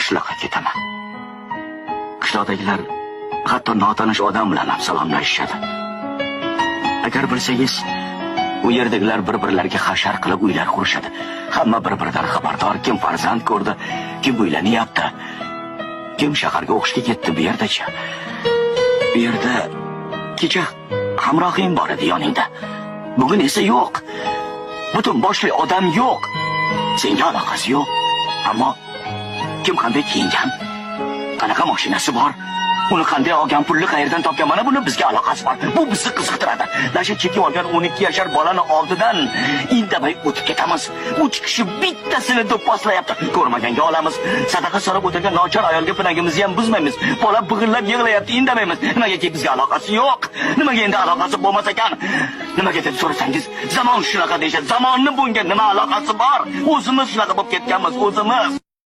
Qishloqqa ketaman. Qishloqdagilar hatto notanish odam bilan ham salomlashishadi. Agar bilsangiz, u yerdagilar bir-birlariga hashar qilib uylar qurishadi. Hamma bir-biridan xabardor, kim farzand ko'rdi, kim uylanyapti, kim shaharga o'qishga ketdi bu yerdachi. Bu yerda kecha hamrohing bor edi yoningda. Bugun esa yo'q. Butun boshli odam yo'q. Senga aloqasi yo'q. Ammo kim qanday kiyingan, qanaqa mashinasi bor, uni qanday olgan, pulni qayerdan topgan, mana buni bizga aloqasi bor. Bu bizni qiziqtiradi. Nasha chekib olgan 12 yashar bolani oldidan indamay o'tib ketamiz. Uch kishi bittasini do'pposlayapti. Ko'rmaganga olamiz. Sadaqa so'rab o'tirgan nochor ayolga pinagimizni ham buzmaymiz. Bola big'illab yig'layapti, indamaymiz. Nimagaki bizga aloqasi yo'q. Nimaga endi aloqasi bo'lmas ekan? Nimaga deb so'rasangiz, zamon shunaqa deyishadi. Zamonni bunga nima aloqasi bor? O'zimiz shunaqa bo'lib ketganmiz, o'zimiz.